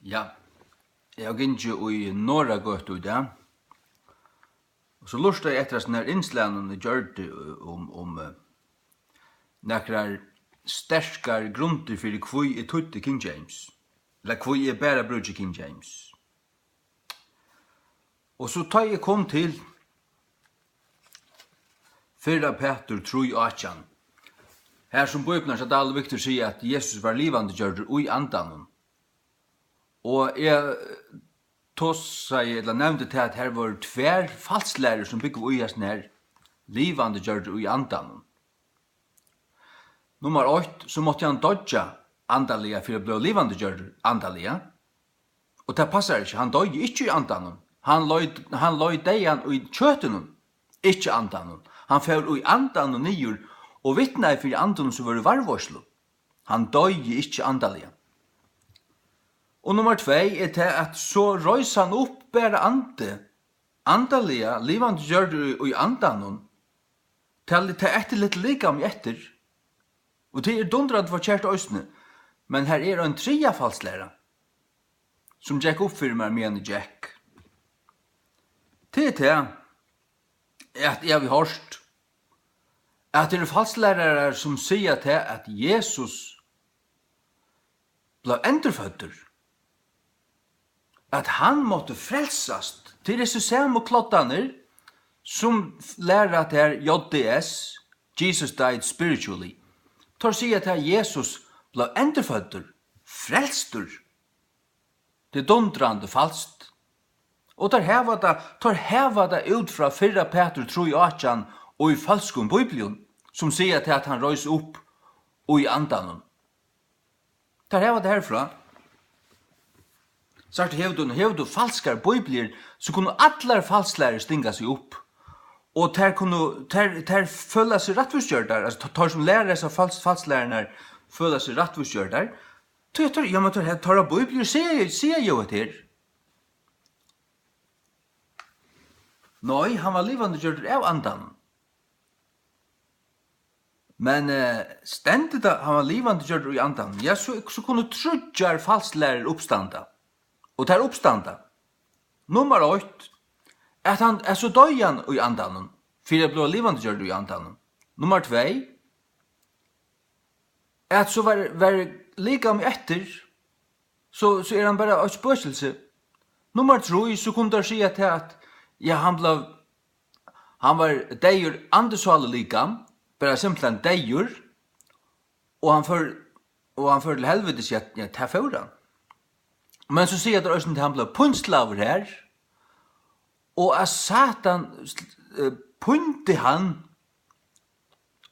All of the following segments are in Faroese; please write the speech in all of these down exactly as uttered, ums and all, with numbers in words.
Ja, eg havi gingið í Norðragøtu í dag, og so lurtaði eg eftir hasum her innslagnum, eg gjørdi um, um, eh, nakrar sterkar grundir fyri, hví eg týddi King James, ella hví eg bara brúki King James. Og so tá eg kom til fyrra Pætur trý átjan, har sum Bíblian hjá Dahl og Victor sigur, at Jesus var livandi gjørdur í andanum. Og eg tosaði, ella nevndi tað, at her vóru tvær falslærur, sum búgva í hasum her, livandi gjørdur í andanum. Nummar eitt, so mátti hann doyggja andaliga fyri at blíva livandi gjørdur andaliga. Og tað passar ikki, hann doyði ikki í andanum. Hann leið, hann leið deyðan í kjøtinum, ikki andanum. Hann fór í andanum niður og vitnaði fyri andunum, sum vóru í varðveitslu. Hann doyði ikki andaliga. Og nummar tvey er tað, at so reis hann upp, bara andi, andaliga, livandi gjørdur í, í andanum. Tað, tað eftirlitna likamið eftir. Og tað er dundrandi forkert eisini. Men her er ein triðja falslæra, sum gekk upp fyri mær, meðan eg gekk. Tað er tað, at eg havi hoyrt, at tað eru falslærarar, sum siga tað, at Jesus bleiv endurføddur, at hann mátti frelsast. Tað eru hesir samu kloddarnir, sum læra at tað er J D S, Jesus died spiritually. Teir siga, at Jesus bleiv endurføddur, frelstur. Tað er dundrandi falskt. Og teir hava tað, teir hava tað út frá fyrra Pætur trý átjan og í følskum bíblium, sum siga tað, at hann reis upp í andanum. Teir hava tað herfrá. Sært, hevur tú, hevur tú falskar bíbliur, so kunnu allar falslærur stinga seg upp. Og tær kunnu, tær, tær føla seg rættvísgjørdar, altso, teir sum læra hesar fals-, falslærurnar føla seg rættvísgjørdar. Tí, tí, ja, men teir, teirra bíbliur siga, siga jú hetta her. Nei, hann var livandi gjørdur av andanum. Men, eh, stendur tað, hann var livandi gjørdur í andanum, ja, so, so kunnu tríggjar falslærur uppstanda. Og tær uppstanda. Nummar eitt, at hann, at so doyði hann í andanum, fyri at bliva livandi gjørdur í andanum. Nummar tvey, at so var, var likamið eftir, so, so er hann bara eitt spøkilsi. Nummar trý, so kunnu teir siga tað, at, ja, hann bleiv, hann var deyður andi, sál og likam, bara simpelthen deyður, og hann fór, og hann fór til helvitis, ja, ja, tað fór hann. Men so siga teir eisini, at hann bleiv pínslaður her, og at Satan, eh, píndi hann,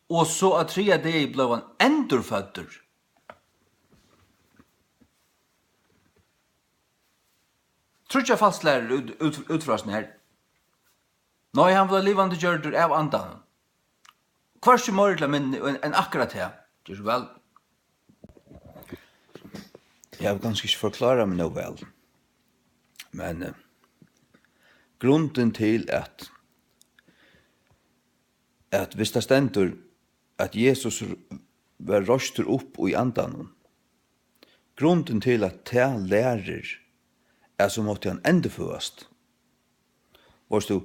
og so á triðja degi bleiv hann endurføddur. Tríggjar falslærur út, út, út frá hesum her. Nei, hann bleiv livandi gjørdur av andanum. Hvørki meira ella minni enn, enn akkurát tað. Ger so væl. Eg havi kanska ikki forklárað meg nóg væl. Men, eh, grundin til at, at viss tað stendur, at Jesus r-, var reistur upp í andanum, grundin til, at tað lærir, at so mátti hann endurføðast. Veitst tú,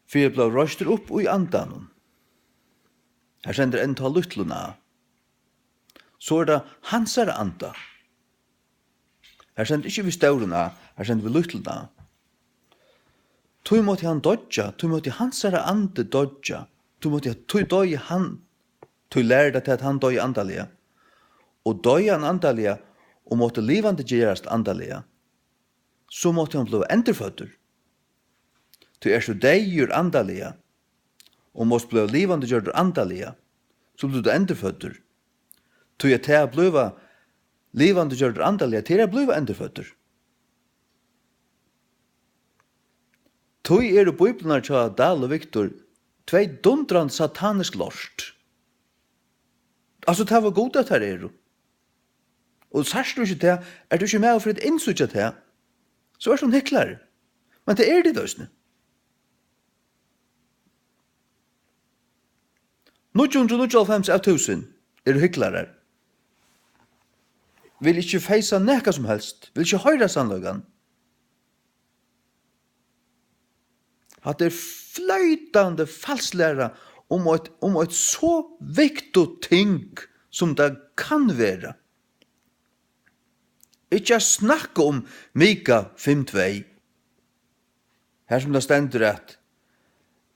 fyri at bliva reistur upp í andanum, har stendur enntá lítlan a, so er tað hansara anda. Har stendur ikki við stórum a, har stendur við lítlan a. Tí mátti hann doyggja, tí mátti hansara andi doyggja, tí mátti, tí doyði hann, tí lærir tað, at hann doyði andaliga. Og doyði hann andaliga og mátti livandi gerast andaliga, so mátti hann bliva endurføddur. Tí ert tú deyður andaliga og mást bliva livandi gjørdur andaliga, so blívur tú endurføddur. Tí at tað at blíva livandi gjørdur andaliga, tað er at blíva endurføddur. Tí eru bíbliurnar hjá Dahl og Victor tvey dundrandi satanisk lort. Altso, tað var Gud, at tær eru. Og sært tú ikki tað, ert tú ikki maður fyri at innsíggja tað, so ert tú ein hyklari. Men tað eru tit eisini. Níggju hundrað og níggjuoghálvfems av túsund eru hyklarar. vil ikki feysa nakað sum helst, vil ikki hoyra sannleikan. Hatta er floytandi falsklæra um eitt, um eitt so vigtigt ting, sum tað kann vera. Ikki at snakka um Mika fimm tvey, har sum tað stendur, at,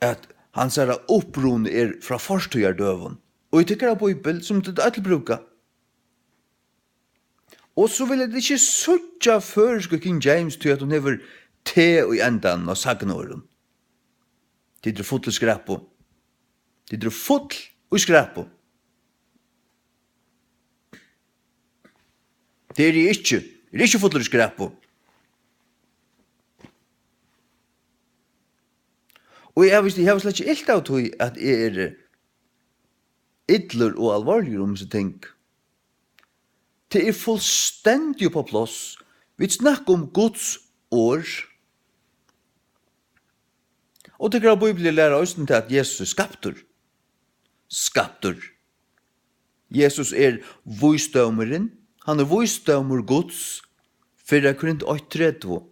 at hansara uppruni er frá fortíðardøgum, og í tykkara bíbel, sum tit øll brúka. Og so vil eg ikki síggja føroysku King James, tí at hon hevur T í endan á sagnorðum. Tit eru full í skrapu. Tit eru full í skrapu. Tað eri eg ikki. Eg eri ikki fullur í skrapu. Og eg havi, eg havi slett ikki ilt av tí, at eg eri illur og alvorligur um hesi ting. Tað er fullstendig upp á pláss. Vit snakka um Guds orð. Og tykkara bíbel læra eisini tað, at Jesus er skaptur. Skaptur. Jesus er vísdómurin. Hann er vísdómur Guds. Fyrra Korint eitt tretivu.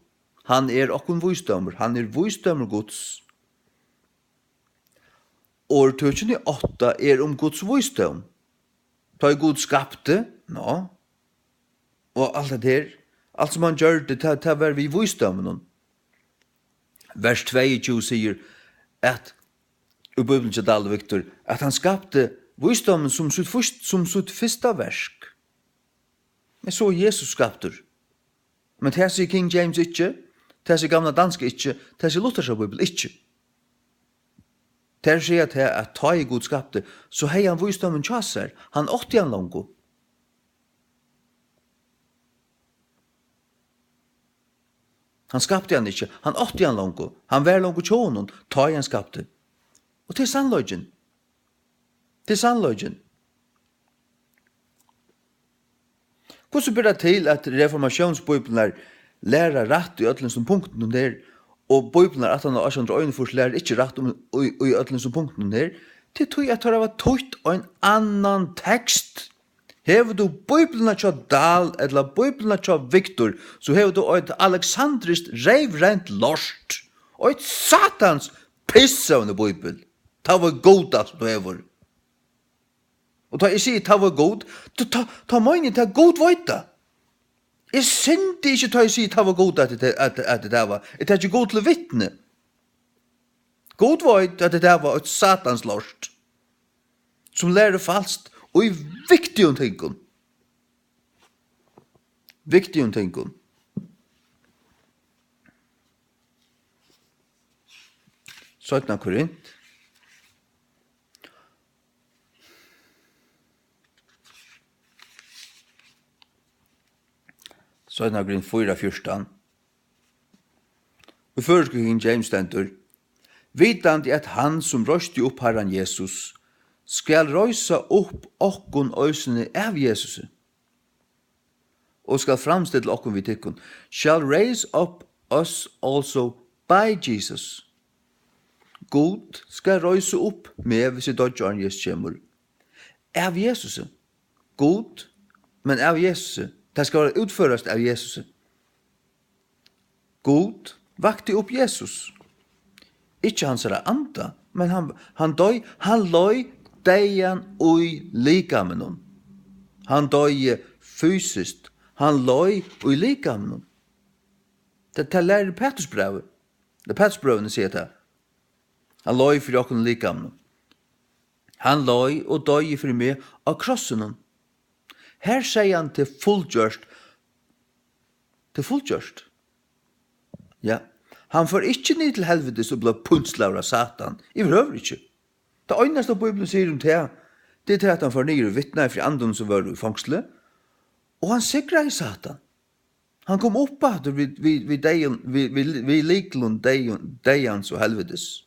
Hann er okkum vísdómur. Hann er vísdómur Guds. Orðtøkini átta er um Guds vísdóm. Tá ið Gud skapti, ná, og alt hetta her, alt sum hann gjørdi, tað, tað var við vísdóminum. Vers tveyogtjúgu sigur, at, í Bíbliuni hjá Dahl og Victor, at hann skapti vísdómin sum sítt fyrst-, sum sítt fyrsta verk. Men so er Jesus skaptur. Men tað sigur King James ikki, tað sigur gamla danska ikki, tað sigur lutherska bíbel ikki. Tær siga tað, at tá ið Gud skapti, so hevði hann vísdómin hjá sær. Hann átti hann longu. Hann skapti hann ikki, hann átti hann longu. Hann var longu hjá honum, tá ið hann skapti. Og tað er sannleikin. Tað er sannleikin. Hvussu ber tað til, at reformatiónsbíblarnar læra rætt í øllum sum punktum her, og bíblarnar aftan á átjan hundrað og einogfýrs læra ikki rætt um, í, í øllum sum punktum her? Tað er tí, at teir hava týtt ein annan tekst. Hevur tú Bíbliuna hjá Dahl ella Bíbliuna hjá Victor, so hevur tú eitt aleksandriskt reyvrent lort. Eitt satans piss av eini bíbel. Tað var góða, sum tú hevur. Og tá eg sigi, "Tað var Gud", tá, tá, tá meini eg, tað Gud veit tað. Eg syndi ikki, tá eg sigi, "Tað var Gud, at, at, at, at tað var." Eg taki Gud til vitni. Gud veit, at tað var eitt satans lort, sum lærir falskt í viktigum tingum. Viktigum tingum. Seinna Korint. Seinna Korint fýra fjúrtan. Í føroysku King James stendur, "Vitandi at hann, sum reisti upp Harran Jesus, skal reisa upp okkum eisini av Jesusi." Og skal framstilla okkum við tykkum, shall raise up us also by Jesus. Gud skal reisa upp meg, hvis eg doyggj, áðrenn Jesus kemur. Av Jesusi. Gud, men av Jesusi. Tað skal vera útførast av Jesusi. Gud vakti upp Jesus. Ikki hansara anda, men hann, hann doy-, hann leið deyðan í likaminum. Hann doyði fysiskt, hann leið í likaminum. Tað, tað lærir Pætursbrævið. Tað Pætursbrøvini siga tað. Hann leið fyri okkum í likaminum. Hann leið og doyði fyri meg á krossinum. Her segði hann, "Tað er fullgjørt." Tað er fullgjørt. Ja. Hann fór ikki niður til helvitis og bleiv pínslaður av Satan. Yvirhøvur ikki. Tað einasta Bíblian sigur um tað, tað er tað, at hann fór niður og vitnaði fyri andunum, sum vóru í fongsli. Og hann sigraði Satan. Hann kom upp aftur við, við, við deyðum, við, við, við lyklum deyðum, deyðans og helvitis.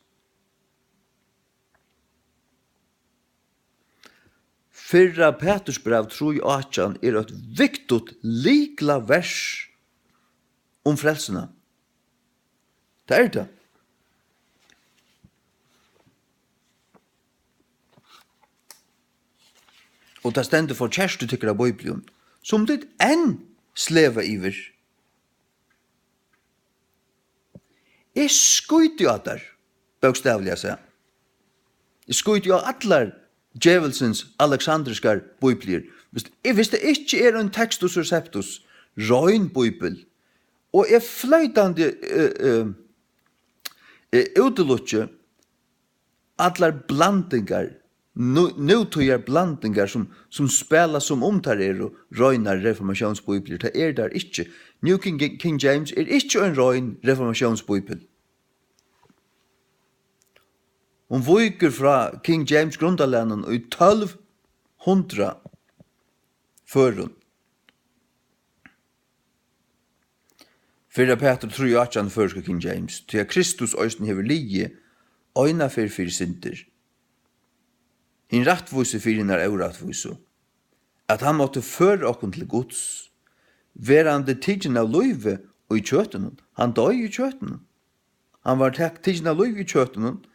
Fyrra Pætursbræv trý átjan er eitt vigtigt lyklavers um frelsuna. Tað er tað. Og tað stendur forkert í tykkara bíblium, sum tit enn sleva yvir. Eg skíti á tær, bókstavliga sæð. Eg skíti á allar djevulsins aleksandriskar bíbliur. Viss, eg, viss tað ikki er ein Textus Receptus, rein bíbel, og eg floytandi, eh, eh, eh, útilukki allar blandingar, nú-, nútíðar blandingar, sum, sum spæla, sum um tær eru reinar reformatiónsbíbliur. Tað eru tær ikki. New King, King James er ikki ein rein reformatiónsbíbel. Hon víkur frá King James grundarlagnum í tólv hundrað førum. Fyrra Pætur trý átjan, føroyska King James: "Tí at Kristus eisini hevur ligið eina ferð fyri syndir, hin rættvísi fyri hinar órættvísu, at hann mátti føra okkum til Guds, verandi tikin av lívi í kjøtinum." Hann doyði í kjøtinum. Hann var tak-, tikin av lívi í kjøtinum,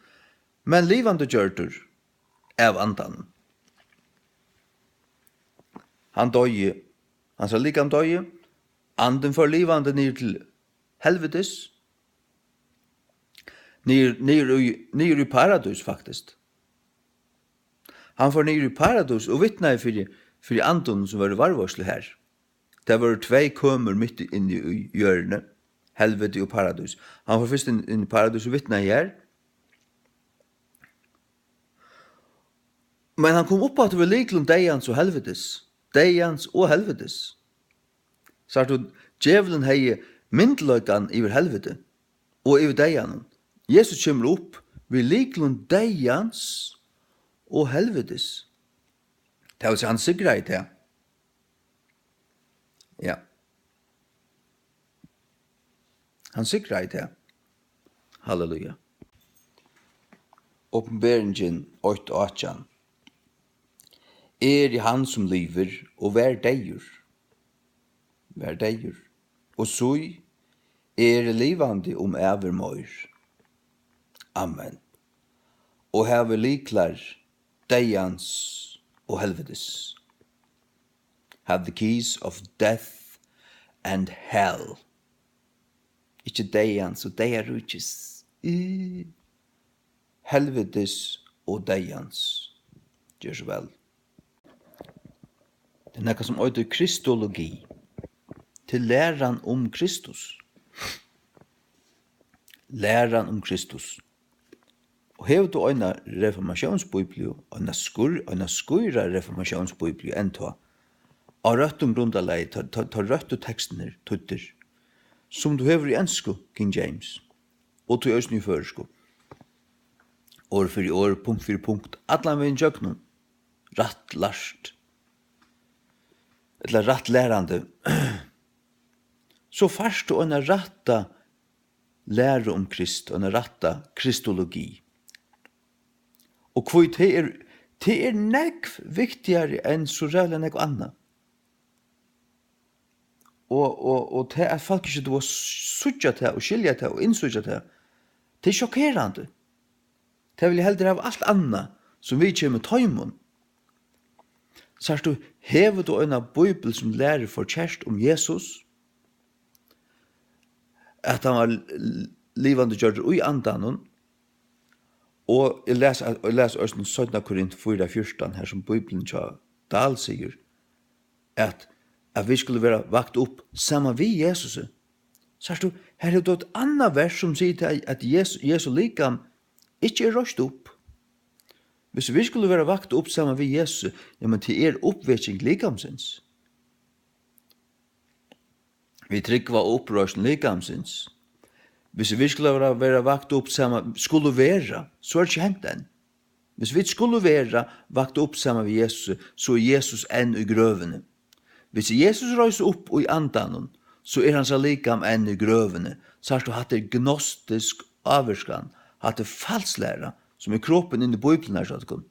men livandi gjørdur av andanum. Hann doyði, hansara likam doyði, andin fór livandi niður til helvitis, niður, niður í, niður í paradís, faktiskt. Hann fór niður í paradís og vitnaði fyri, fyri andunum, sum vóru í varðveitslu har. Tað vóru tvey kømur mitt inni í jørðini, helviti og paradís. Hann fór fyrst inn, inn í paradís og vitnaði har. Men hann kom upp aftur við lyklum deyðans og helvitis. Deyðans og helvitis. Sært tú, djevulin hevði myndugleikan yvir helviti og yvir deyðanum. Jesus kemur upp við lyklum deyðans og helvitis. Tað vil siga, hann sigraði tað. Ja. Hann sigraði tað. Halleluja. Opinberingin eitt átjan. Eg eri hann, sum livir og var deyður. Var deyður. Og sí, eg eri livandi um ævir meir. Amen. Og havi lyklar deyðans og helvitis. Have the keys of death and hell. Ikki deyðans og deyðaríkis. Í helvitis og deyðans. Ger so væl. Tað er nakað, sum eitur kristologi. Til læran um Kristus. Læran um Kristus. Og hevur tú eina reformatiónsbíbliu, eina skýr-, eina skýra reformatiónsbíbliu enntá, á røttum grundarlagi, tá, tá, tá røttu tekstirnir týddir, sum tú hevur í ensku, King James, og tí eisini í føroysku, orð fyri orð, punkt fyri punkt, allan vegin gjøgnum, rætt lært, ella rætt lærandi, so fært tú eina rætta læru um Krist, eina rætta kristologi. Og hví tað er, tað er nógv viktigari enn so ræðuliga nógv annað. Og, og, og tað, at fólk ikki duga at síggja tað og skilja tað og innsíggja tað, tað er sjokkerandi. Tey vilja heldur hava alt annað, sum viðkemur teimum. Sært tú, hevur tú eina bíbel, sum lærir forkert um Jesus, at hann var l-, livandi gjørdur í andanum, og eg les, eg les eisini seinna Korint fýra fjúrtan, har sum Bíblian hjá Dahl sigur, at, at vit skulu vera vakt upp saman við Jesusi. Sært tú, her hevur tú eitt annað vers, sum sigur tað, at Jesu, Jesu likam ikki er reist upp. Hvis vit skulu vera vakt upp saman við Jesusi, jamen, tað er uppveking likamsins. Vit trúgva á uppreisn likamsins. Hvis vit skulu vera, vera vakt upp saman, skulu vera, so er tað ikki hent enn. Hvis vit skulu vera vakt upp saman við Jesusi, so er Jesus enn í grøvini. Hvis Jesus reis upp í andanum, so er hansara likam enn í grøvini. Sært tú, hatta er gnostisk ávirkan. Hatta er falsklæra, sum er kropin inn í Bíbliuna hjá tykkum.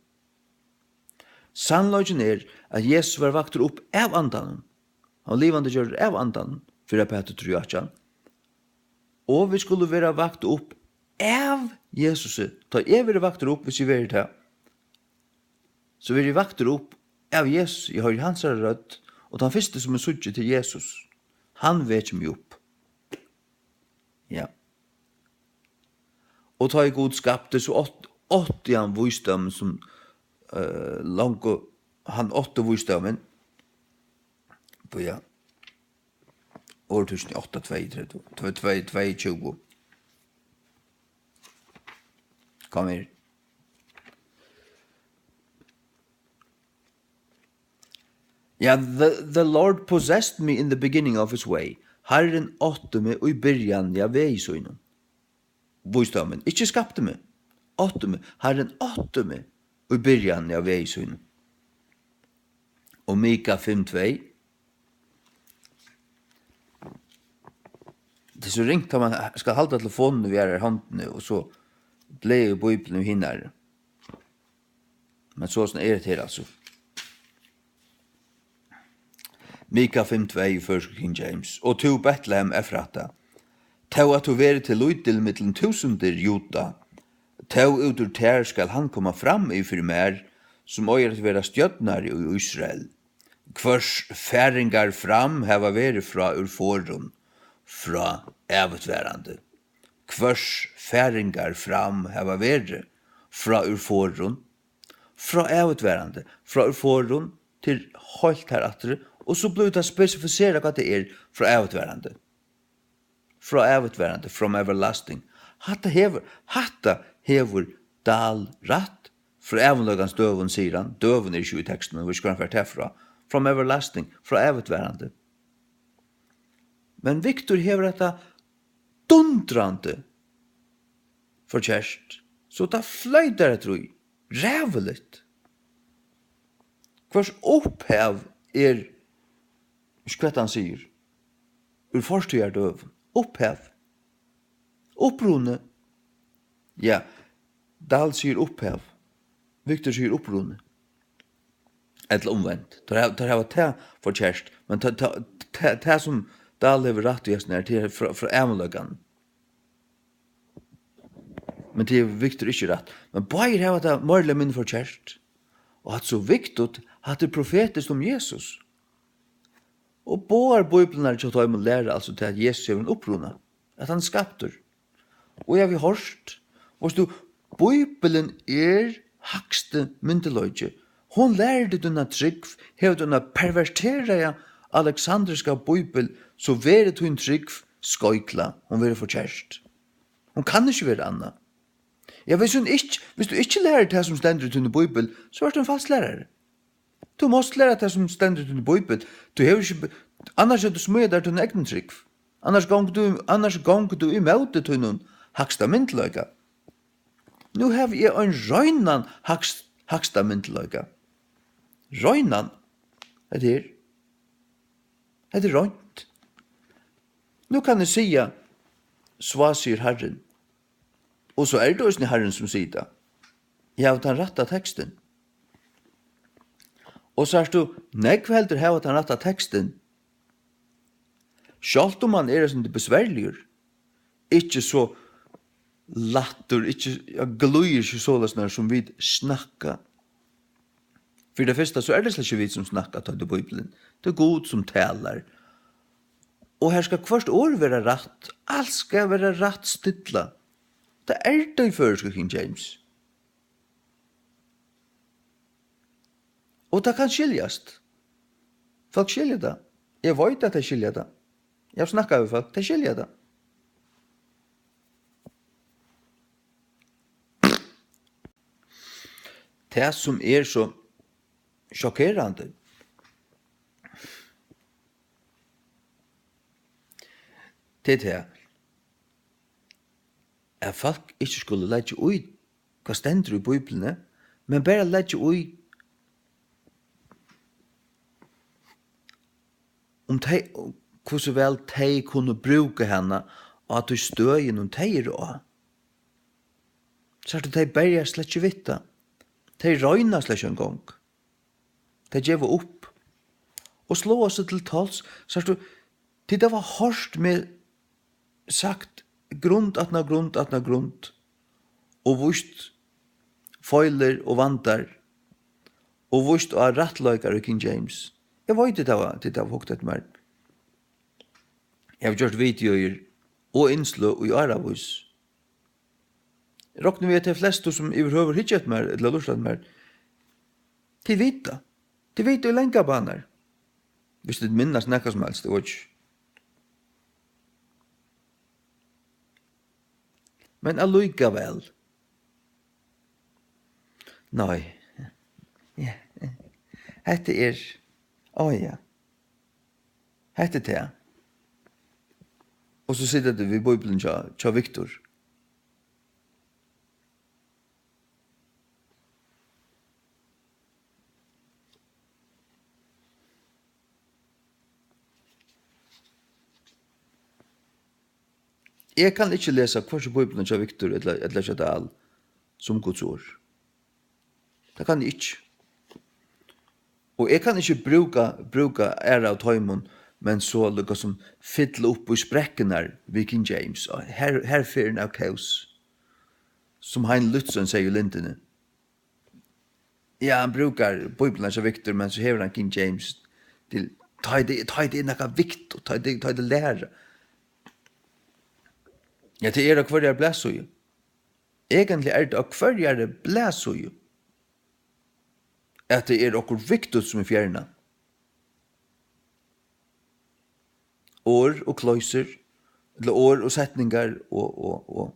Sannleikin er, at Jesus var vaktur upp av andanum. Hann var livandi gjørdur av andanum, fyrra Pætur trý átjan. Og vit skulu vera vakt upp av Jesusi. Tá eg verði vaktur upp, hvis eg verði tað, so verði eg vaktur upp av Jesusi. Eg hoyri hansara rødd, Og tann fyrsti, sum eg síggi, til Jesus, hann vekir meg upp. Ja. Og tá ið Gud skapti, so átt-, átti hann vísdómin sum, eh, longu, hann átti vísdómin. Bíða. Orðtýsni átta tveyogtretivu, tvey, tvey, tveyogtjúgu. Kom her. Ja, the, the Lord possessed me in the beginning of his way. Harrin átti meg í byrjan, ja, vegi sínum. Vísdómin, ikki skapti meg, átti meg. Harrin átti meg í byrjan, ja, vegi sínum. Og Mika fimm tvey. Tað er so ringt, tá man skal halda telefonina við aðrari hondini, og so blaða í Bíbliuni við hinari. Men so er hetta her, altso. Mika fimm tvey í føroysku King James. Og tú, Betlehem Efrata, tó at tú verði til lítil millum túsundir Juda, tó út úr tær skal hann koma fram yvir fyri mær, sum eigur at vera stjórnari í Ísrael, hvørs færingar fram hava verið frá úr forðum, frá ævitvarandi. Hvørs færingar fram hava verið frá úr forðum, frá ævitvarandi, frá úr forðum til heilt har aftur, og so blívur tað spesifiserað, hvat tað er, frá ævitvarandi. Frá ævitvarandi, from everlasting. Hatta hevur, hatta hevur Dahl rætt. Frá ævinleikans døgum, sigur hann. Døgum er ikki í tekstinum, vit skulu fara tað frá. From everlasting, frá ævitvarandi. Men Viktor hevur hetta dundrandi forkert, so tað floytur eftir í. Ræðuligt. Hvørs upphav er, ikki hvat hann sigur, úr fortíðardøgum. Upphav. Uppruni. Ja, Dahl sigur upphav. Viktor sigur uppruni. Ella umvent. Teir hava, teir hava tað forkert, men tað, tað, tað, tað sum Dahl hevur rætt í hesum her, tað er frá, frá ævinleikanum. Men tað er Viktor ikki rætt. Men báðir hava tað meira ella minni forkert. Og hatta er so Viktor, hatta er profetiskt um Jesus. Og báðar Bíbliurnar hjá teimum læra altso tað, at Jesus hevur ein uppruna, at hann er skaptur. Og eg havi hoyrt, veitst tú, Bíblian er hægsti myndugleiki. Hon lærdi tína trúgv, hevur tú eina perverteraða aleksandriska bíbel, so verður tín trúgv skeiklað, hon verður forkert. Hon kann ikki vera annað. Ja, hvis hon ikki, hvis tú ikki lærir tað, sum stendur í tíni bíbel, so ert tú ein falsklærari. Tú mást læra tað, sum stendur í tíni bíbel. Tú hevur ikki be-, annars hevur tú smíðað tær tína egnu trúgv. Annars gongur tú, annars gongur tú ímóti tínum hægsta myndugleika. Nú havi eg ein reinan hægst-, hægsta myndugleika. Reinan. Hetta her. Hetta er reint. Nú kann eg siga, "Svá sigur Harrin." Og so er tað eisini Harrin, sum sigur tað. Eg havi tann rætta tekstin. Og sært tú, nógv heldur hava tann rætta tekstin. Sjálvt um hann er eitt sindur besværligur, ikki so lættur, ikki, hann glíðir ikki soleiðis, nær sum vit snakka. Fyri tað fyrsta, so er tað slett ikki vit, sum snakka, tá tað er Bíblian. Tað er Gud, sum talar. Og her skal hvørt orð vera rætt. Alt skal vera rætt stillað. Tað er tað í føroysku King James. Og tað kann skiljast. Fólk skilja tað. Eg veit, at tey skilja tað. Eg havi snakkað við fólk, tey skilja tað. Tað, sum er so sjokkerandi, tað er tað, at fólk ikki skulu leggja í, hvat stendur í Bíbliuni, men bara leggja í, um tey, hvussu væl tey kunnu brúka hana á tí støðinum, tey eru á. Sært tú, tey berjast slett ikki við tað. Tey royna slett ikki eingong. Tey geva upp og sláa seg til tols. Sært tú, tit hava hoyrt meg sagt grund aftan á grund aftan á grund og víst feilir og vandar og víst á rættleikar í King James. Eg veit, tit hava, tit hava hugt eftir mær. Eg havi gjørt videoir og innsløg í áravís. Eg rokni við, at tey flestu, sum yvirhøvur hyggja eftir mær ella lurta eftir mær, tit vita. Tit vita í langar banar. Viss tit minnast nakað sum helst, eg veit ikki. Men allíkavæl. Nei. Ja. Hetta er, á ja. Hetta er tað. Og so sita tit við Bíbliuni hjá, hjá Viktor. Eg kann ikki lesa hvørki Bíbliuna hjá Viktor ella, ella hjá Dahl sum Guds orð. Tað kann eg ikki. Og eg kann ikki brúka, brúka aðra av teimum, men so líka sum fylla upp í sprekkurnar við King James. Og her, her fer ein av kós, sum Hein Lützen segði í Lindini. Ja, hann brúkar Bíbliuna hjá Viktor, men so hevur hann King James til, tá ið tað, tá ið tað er nakað viktigt, tá ið tað, tá ið tað læra. Ja, tað er á hvørjari blaðsíðu. Eigentliga er tað á hvørjari blaðsíðu, at tað er okkurt viktigt sum er fjerna. Orð og kloysur, ella orð og setningar og, og, og,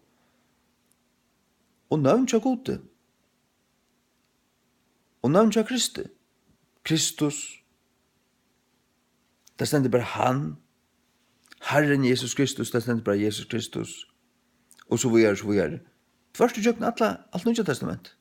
og nøvn hjá Gudi. Og nøvn hjá Kristi. Kristus. Tað stendur bara hann. Harrin Jesus Kristus, tað stendur bara Jesus Kristus. Og so víðari, so víðari. Tvørtur gjøgnum alla, alt Nýggja Testament.